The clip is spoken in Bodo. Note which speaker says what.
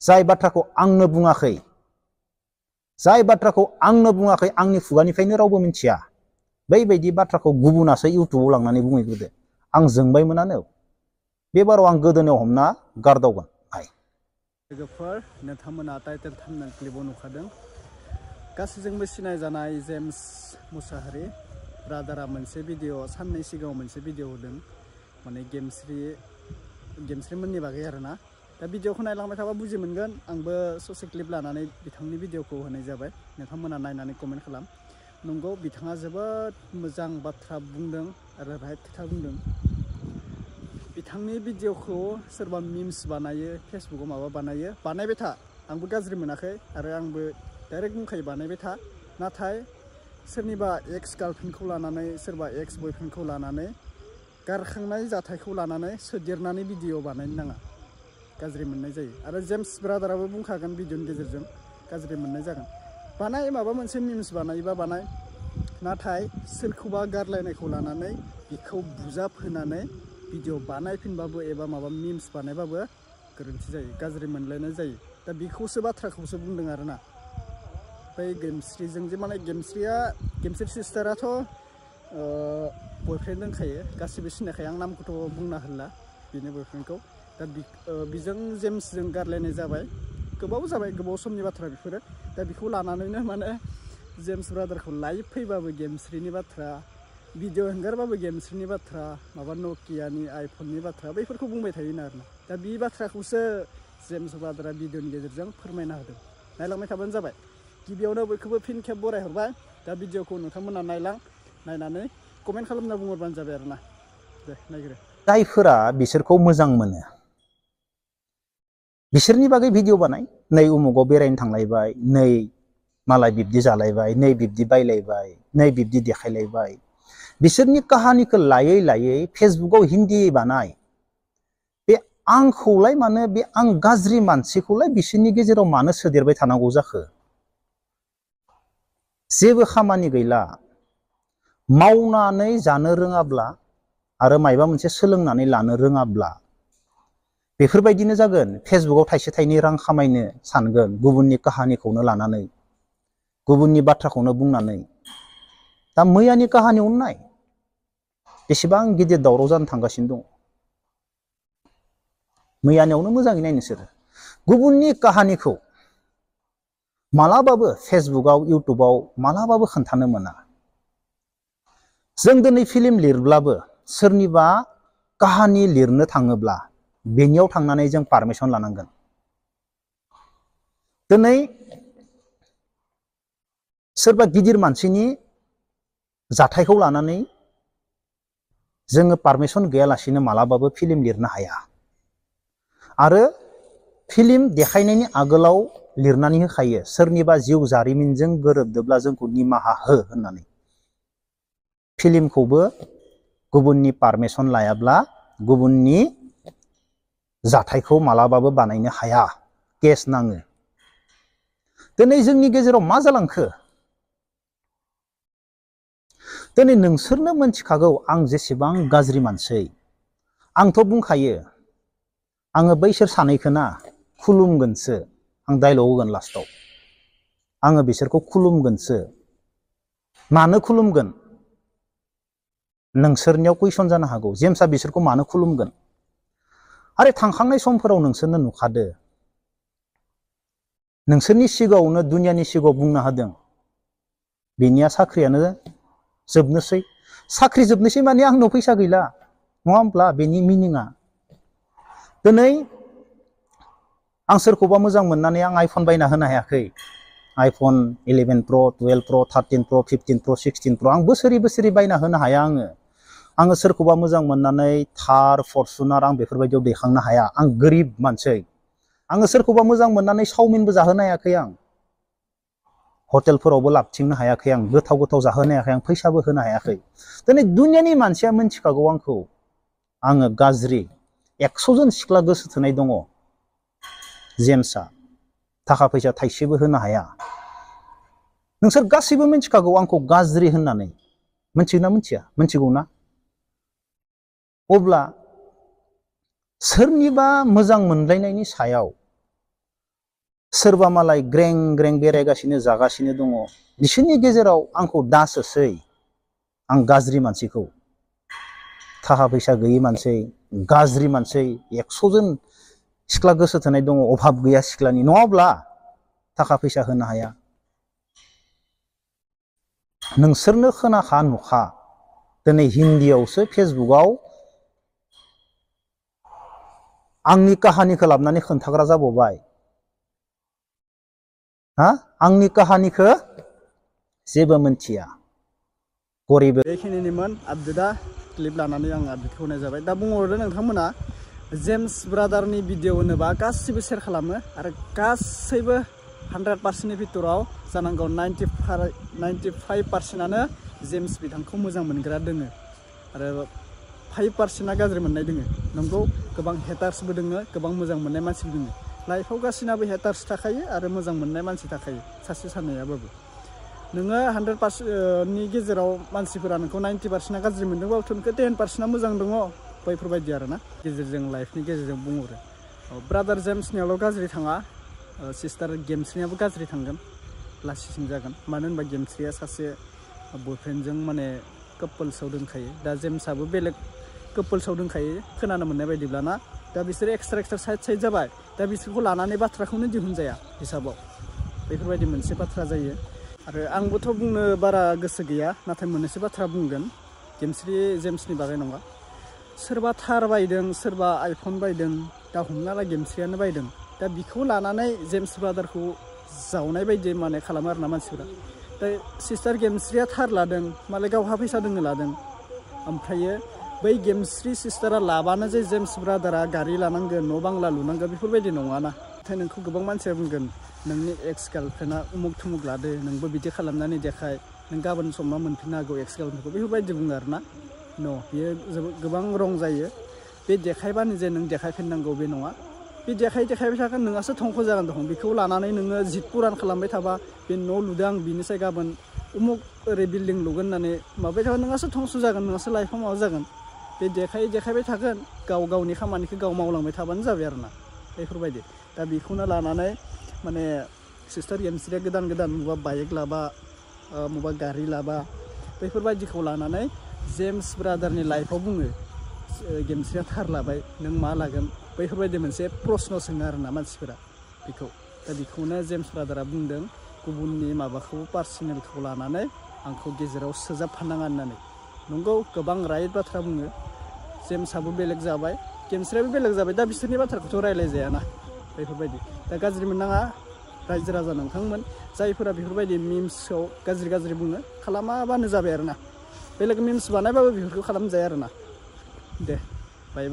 Speaker 1: जाय बाथ्राखौ आंनो बुङाखै, आंनि खुगानिफ्रायनो रावबो मिथिया, बैबायदि बाथ्राखौ गुबुनासो इउटुबाव लांनानै बुंहैग्रोदो। आं जोंबायमोनानो। बे बाराव आं गोदोनायाव हमना गारदावगोन।
Speaker 2: लोगोफोर, नोंथांमोना टाइटेल थाम्बनेल क्लिपाव नुखादों। गासैजोंबो सिनायजानाय जेम्स मुसाहारि ब्रादारा मोनसे भिडिअ' साननै सिगाङाव मोनसे भिडिअ' होदों, माने गेमस्रिमोननि बागै आरोना। दा भिडिअ'खौ नायलांबाय थाबा बुजि मोनगोन। आंबो ससे क्लिप लानानै बिथांनि भिडिअ'खौ होनाय जाबाय। नोंथांमोना नायनानै कमेन्ट खालाम। नंगौ, बिथाङा जोबोद मोजां बाथ्रा बुंदों आरो राइट खोथा बुंदों। बिथांनि भिडिअ'खौ सोरबा मिम्स बानायो, फेसबुकाव माबा बानायो, बानायबाय था। आंबो गाज्रि मोनाखै आरो आंबो डाइरेक्ट बुंखायो बानायबाय था। नाथाय सोरनिबा एक्स गार्लफ्रेन्डखौ लानानै, सोरबा एक्स बयफ्रेन्डखौ लानानै, गारखांनाय जाथायखौ लानानै सोदेरनानै भिडिअ' बानायनो नाङा। गाज्रि मोननाय जायो। आरो जेम्स ब्रादाराबो बुंखागोन भिडिअ'नि गेजेरजों गाज्रि मोननाय जागोन। बानाय, माबा मोनसे मिम्स बानायोबा बानाय, नाथाय सोरखौबा गारलायनायखौ लानानै बिखौ बुजाब होनानै भिडिअ' बानायफिनबाबो एबा माबा मिम्स बानायबाबो गोरोन्थि जायो, गाज्रि मोनलायनाय जायो। दा बेखौसो बाथ्राखौसो बुंदों आरोना। ओमफ्राय गेमस्रिजों जे, माने गेमस्रि सिस्टाराथ' बयफ्रेन्ड दंखायो, गासिबो सिनायखायो। आं नामखौथ' बुंना होला बिनि बयफ्रेन्डखौ। दा बिजों जेम्सजों गारलायनाय जाबाय, गोबाव जाबाय, गोबाव समनि बाथ्रा बेफोरो। दा बेखौ लानानैनो माने जेम्स ब्रादारखौ लाइभ फैबाबो गेमस्रिनि बाथ्रा, भिडिअ' हंगारबाबो गेमस्रिनि बाथ्रा, माबा नकियानि आइफननि बाथ्रा, बैफोरखौ बुंबाय थायोनो आरोना। दा बे बाथ्राखौसो जेम्स ब्रादारा भिडिअ'नि गेजेरजों फोरमायना होदों। नायलांबाय थाबानो जाबाय। गिबियावनो बयखौबो फिन खेब बरायहरबाय। दा भिडिअ'खौ नोंथांमोना नायनानै कमेन्ट खालामना बुंहरबानो जाबाय आरोना। दे नायग्रो।
Speaker 1: जायफोरा बिसोरखौ मोजां मोनो, बिसोरनि बागै भिडिअ' बानाय। नै उमुगाव बेरायनो थांलायबाय, नै मालाय बिब्दि जालायबाय, नै बिब्दि बायलायबाय, नै बिब्दि देखायलायबाय। बिसोरनि काहानिखौ लायै लायै फेसबुकाव हिन्दी बानाय। बे आंखौलाय मानो, बे आं गाज्रि मानसिखौलाय बिसोरनि गेजेराव मानो सोदेरबाय थानांगौ जाखो? जेबो खामानि गैला। मावनानै जानो रोङाब्ला आरो मायबा मोनसे सोलोंनानै लानो रोङाब्ला बेफोरबायदिनो जागोन। फेसबुकाव थाइसे थाइनै रां खामायनो सानगोन, गुबुननि काहानिखौनो लानानै, गुबुननि बाथ्राखौनो बुंनानै। दा मैयानि काहानियावनो नाय, बेसेबां गिदिर दावराव जानो थांगासिनो दं। मैयानियावनो मोजाङै नाय नोंसोर। गुबुननि काहानिखौ मालाबाबो फेसबुकाव, इउटुबाव मालाबाबो खोन्थानो मोना। जों दिनै फिल्म लिरब्लाबो, सोरनिबा काहानि लिरनो थाङोब्ला बेनियाव थांनानै जों पारमिसन लानांगोन। दिनै सोरबा गिदिर मानसिनि जाथायखौ लानानै जोङो पारमिसन गैयालासेनो मालाबाबो फिल्म लिरनो हाया। आरो फिल्म देखायनायनि आगोलाव लिरनानै होखायो, सोरनिबा जिउ जारिमिनजों गोरोबदोब्ला जोंखौ निमाहा हो होननानै। फिल्मखौबो गुबुननि पारमिसन लायाब्ला गुबुननि जाथायखौ मालाबाबो बानायनो हाया, केस नाङो। दिनै जोंनि गेजेराव मा जालांखो? दिनै नोंसोरनो मोनथिखागौ आं जेसेबां गाज्रि मानसि। आंथ' बुंखायो, आङो बैसोर सानैखौना खुलुमगोनसो। आं डाइलग होगोन लास्टाव। आङो बिसोरखौ खुलुमगोनसो। मानो खुलुमगोन? नोंसोरनियाव कुइसन जानो हागौ, जेम्सआ बिसोरखौ मानो खुलुमगोन? आरो थांखांनाय समफोराव नोंसोरनो नुखादो, नोंसोरनि सिगाङावनो दुनियानि सिगाङाव बुंना होदों, बेनिया साख्रियानो जोबनोसै। साख्रि जोबनोसै माने आंनाव फैसा गैला, नङा होमब्ला? बेनि मिनिङा। दिनै आं सोरखौबा मोजां मोननानै आं आइफन बायना होनो हायाखै। आइफन 11 प्र, 12 प्र, 13 प्र, 15 प्र, 16 प्र आं बोसोरै बोसोरै बायना होनो हाया। आङो सोरखौबा मोजां मोननानै थार, फरचुनार आं बेफोरबायदियाव दैखांनो हाया। आं गोरिब मानसि। आङो सोरखौबा मोजां मोननानै चावमिनबो जाहोनो हायाखै। आं हटेलफोरावबो लाबथिंनो हायाखै। आं गोथाव गोथाव जाहोनो हायाखै। आं फैसाबो होनो हायाखै। दिनै दुनियानि मानसिया मिन्थिखागौ आंखौ, आङो गाज्रि। 100 जन सिख्ला गोसो थोनाय दङ। जेम्सआ थाखा फैसा थाइसेबो होनो हाया। नोंसोर गासैबो मिन्थिखागौ आंखौ गाज्रि होननानै। मिन्थिगोना मिन्थिया? मिन्थिगौ ना? अब्ला सोरनिबा मोजां मोनलायनायनि सायाव सोरबा मालाय ग्रें ग्रें बेरायगासिनो जागासिनो दङ बिसोरनि गेजेराव आंखौ दासोसै आं गाज्रि मानसिखौ थाखा फैसा गैयै मानसि गाज्रि मानसि 100 जन सिख्ला गोसो थोनाय दङ अभाब गैया सिख्लानि नङाब्ला थाखा फैसा होनो हाया नोंसोरनो खोनाखा नुखा दिनै हिन्दीयावसो फेसबुकआव आंनि काहानिखौ लाबनानै खोन्थाग्रा जाबावबाय हा आंनि काहानिखौ जेबो मिन्थिया गरिब
Speaker 2: बेखिनिमोन आपडेटआ क्लिप लानानै आं आपडेटखौ होनाय जाबाय दा बुंहरदो नोंथांमोना जेम्स ब्रादारनि भिडिअ होनोबा गासिबो शेयार खालामो आरो गासैबो 100%नि भितराव जानांगौ 95%आनो जेम्स बिथांखौ मोजां मोनग्रा दोङो आरो 5%आ गाज्रि मोननाय दोङो नंगौ गोबां हेटार्सबो दोङो गोबां मोजां मोननाय मानसिबो दोङो लाइफआव गासिनाबो हेटार्स थाखायो आरो मोजां मोननाय मानसि थाखायो सासे सानैयाबाबो नोङो 100%नि गेजेराव मानसिफोरा नोंखौ 90%आ गाज्रि मोनदोंबाबोथ' नोंखौ 10%आ मोजां दङ बैफोरबायदि आरोना गेजेरजों लाइफनि गेजेरजों बुंहरो ब्रादार जेम्सनियावल' गाज्रि थाङा सिस्टार गेमस्रियाबो गाज्रि थांगोन लासिसिं जागोन मानो होनबा गेमस्रिया सासे बयफ्रेन्डजों माने कापोल्सआव दोनखायो दा जेम्सआबो बेलेग कापोल्सआव दोनखायो खोनानो मोननाय बायदिब्लाना दा बिसोरो एक्सट्रा साइड जाबाय दा बिसोरखौ लानानै बाथ्राखौनो दिहुनजाया हिसाबाव बेफोरबायदि मोनसे बाथ्रा जायो आरो आंबोथ' बुंनो बारा गोसो गैया नाथाय मोननैसो बाथ्रा बुंगोन गेमस्रि जेम्सनि बागै नङा सोरबा थार बायदों सोरबा आइफन बायदों दा हमना ला गेमस्रियानो बायदों दा बिखौ लानानै जेम्स ब्रादारखौ जावनाय बायदि माने खालामो आरोना मानसिफोरा दा सिस्टार गेमस्रिया थार लादों मालाय गावहा फैसा दोङो लादों ओमफ्रायो बै गेमस्रि सिस्टारा लाबानो जे जेम्स ब्रादारा गारि लानांगोन न' बांला लुनांगोन बेफोरबायदि नङाना नाथाय नोंखौ गोबां मानसिया बुंगोन नोंनि एक्स गार्लफ्रेन्डआ उमुक थुमुक लादो नोंबो बिदि खालामनानै देखाय नों गाबोन समना मोनफिननो हागौ एक्स गार्लफ्रेन्डखौ बेफोरबायदि बुङो आरोना न' बियो गोबां रं जायो बे देखायबानो जे नों देखायफिननांगौ बे नङा बे देखायबाय थागोन नोंहासो धंख' जागोन दं बेखौ लानानै नोङो जित पुरान खालामबाय थाबा बे न' लुदों आं बिनिसाय गाबोन उमुक ओरै बिल्डिं लुगोन होननानै माबाय थाबा नोंहासो धंस' जागोन नोंहासो लाइफआव माबा जागोन बे देखायबाय थागोन गावनि खामानिखौ गाव मावलांबाय थाबानो जाबाय आरोना बेफोरबायदि दा बेखौनो लानानै माने सिस्टार गेमस्रिया गोदान मबा बाइक लाबा मबा गारि लाबा बेफोरबायदिखौ लानानै जेम्स ब्रादारनि लाइफआव बुङो गेमस्रिया थार लाबाय नों मा लागोन बैफोरबायदि मोनसे प्रश्न सोङो आरोना मानसिफोरा बेखौ दा बेखौनो जेम्स ब्रादारा बुंदों गुबुननि माबाखौ पार्सनेलखौ लानानै आंखौ गेजेराव सोजाबफानाङा होननानै नंगौ गोबां राइट बाथ्रा बुङो जेम्सआबो बेलेग जाबाय गेमस्रियाबो बेलेग जाबाय दा बिसोरनि बाथ्राखौथ' रायलायजायाना बेफोरबायदि दा गाज्रि मोननाङा रायजो राजा नोंथांमोन जायफोरा बेफोरबायदि मिम्सआव गाज्रि बुङो खालामाबानो जाबाय आरोना बेलेग मिम्स बानायबाबो बेफोरखौ खालामजाया आरोना दे बाय